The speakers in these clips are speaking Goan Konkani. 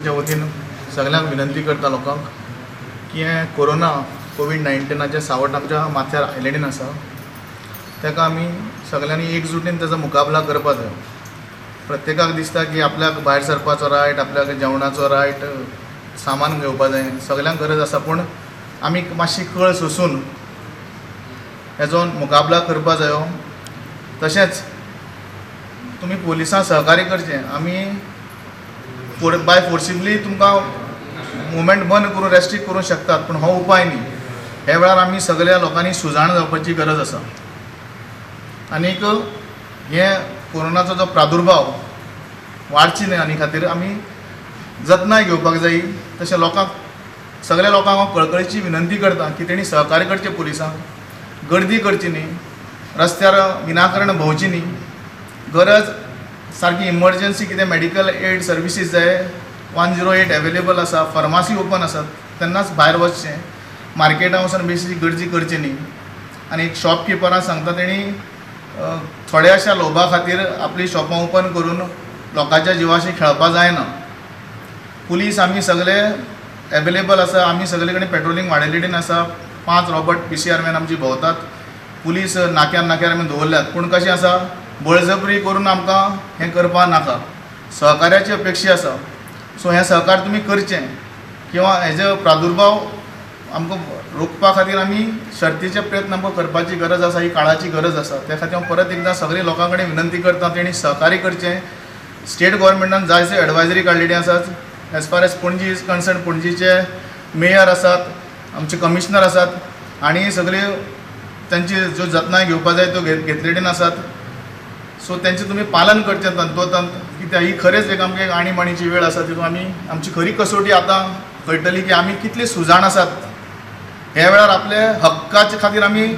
च्या वतीन सगल्यांक विनंती करता लोकांक की हें कोरोना कोवीड 19आचें सावट आमच्या माथ्यार आयलेलें आसा. ताका आमी सगल्यांनी एकजुटीन ताजो मुकाबला करपा जाय. प्रत्येकाक दिसता की आपल्याक भायर सरपाचो रायट, आपल्याक जेवणाचो रायट, सामान घेवपा जाय, सगल्यांक गरज आसा. पूण आमी मातशी कळ सोसून हेजो मुकाबला करपा जायो. तशेंच तुमी पोलिसांक सहकार्य करचें. आमी बाय फोर्सिबली तुमकां मुवमेंट बंद करून रेस्ट्रिक्ट करूंक शकतात, पूण हो उपाय न्ही. ह्या वेळार आमी सगळ्या लोकांनी सुजाण जावपाची गरज आसा. आनीक हे कोरोनाचो जो प्रादुर्भाव वाडची न्हय आनी खातीर आमी जतनाय घेवपाक जायी. तशें लोकांक, सगळ्या लोकांक हांव कळकळीची विनंती करता की तेणी सहकार्य करचें पुलिसांक, गर्दी करची न्ही, रस्त्यार विनाकारण भोंवची न्ही. गरज सारकी इमर्जन्सी कितें मेडिकल एड सर्विसीस जाय, 108 एवेलेबल आसा, फार्मासी ओपन आसात, तेन्नाच भायर वचचें. मार्केटान वचून बेश्टी गर्दी करची न्ही. आनी एक शॉपकिपरांक सांगता, तेणी थोड्याशा लोभा खातीर आपली शॉपां ओपन करून लोकांच्या जिवाशी खेळपा जायना. पुलीस आमी सगळे एवेलेबल आसा. आमी सगळे कडेन पेट्रोलिंग वाडयलेली आसा. पांच रोबोट पीसीआर व्हॅन आमची भोंवतात. पुलीस नाक्यार नाक्यार आमी दवरल्यात. पूण कशें आसा, बळजबरी करून आमकां हें करपा नाका. सहकार्याची अपेक्षा आसा. सो हें सहकार्य तुमी करचें किंवा हेजो प्रादुर्भाव आमकां रोखपा खातीर आमी शर्तीचे प्रयत्न आमकां करपाची गरज आसा. ही काळाची गरज आसा. त्या खातीर हांव परत एकदां सगळे लोकां कडेन विनंती करता, तेणी सहकार्य करचें. स्टेट गोवोरमेंटान जायते एडवायजरी काडलेली आसात. As far as Panaji is concern, पणजीचे मेयर आसात, आमचे कमिशनर आसात आनी सगळे तांची ज्यो जतनाय घेवपा जाय त्यो घेतलेली आसात. सो तेंचें तुमी पालन करचें तंतोतंत, कित्याक ही खरेंच एक आमकां एक आणीबाणीची वेळ आसा. तितून आमी आमची खरी कसोटी आतां कळटली की आमी कितले सुजाण आसात. ह्या वेळार आपले हक्काचे खातीर आमी,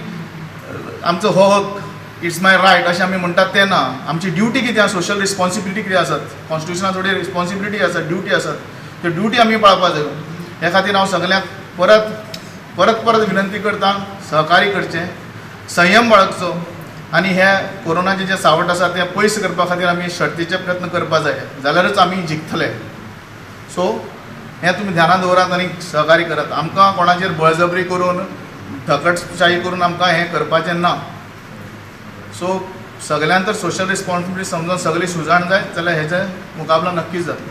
आमचो हो हक्क, it's my right अशें आमी म्हणटात तें ना. आमची ड्युटी कितें आसा, सोशल रिस्पॉन्सिबिलिटी कितें आसात, कॉन्स्टिट्युशनान थोडी रिस्पॉन्सिबिलिटी आसात, ड्युटी आसात, त्यो ड्युटी आमी पाळपा जाय. ह्या खातीर हांव सगल्यांक परत परत परत विनंती करता, सहकार्य करचें, संयम बाळगचो आनी हे कोरोनाचें जें सावट आसा तें पयस करपा खातीर आमी शर्तीचे प्रयत्न करपा जाय, जाल्यारच आमी जिखतले. सो हें तुमी ध्यानात दवरात आनी सहकार्य करात. आमकां कोणाचेर बळजबरी करून, धकटशाही करून आमकां हें करपाचें ना. सो सगळ्यान तर सोशल रिस्पॉन्सिबिलिटी समजून सगळी सुजाण जाय जाल्यार हेजे मुकाबला नक्कीच जातलो.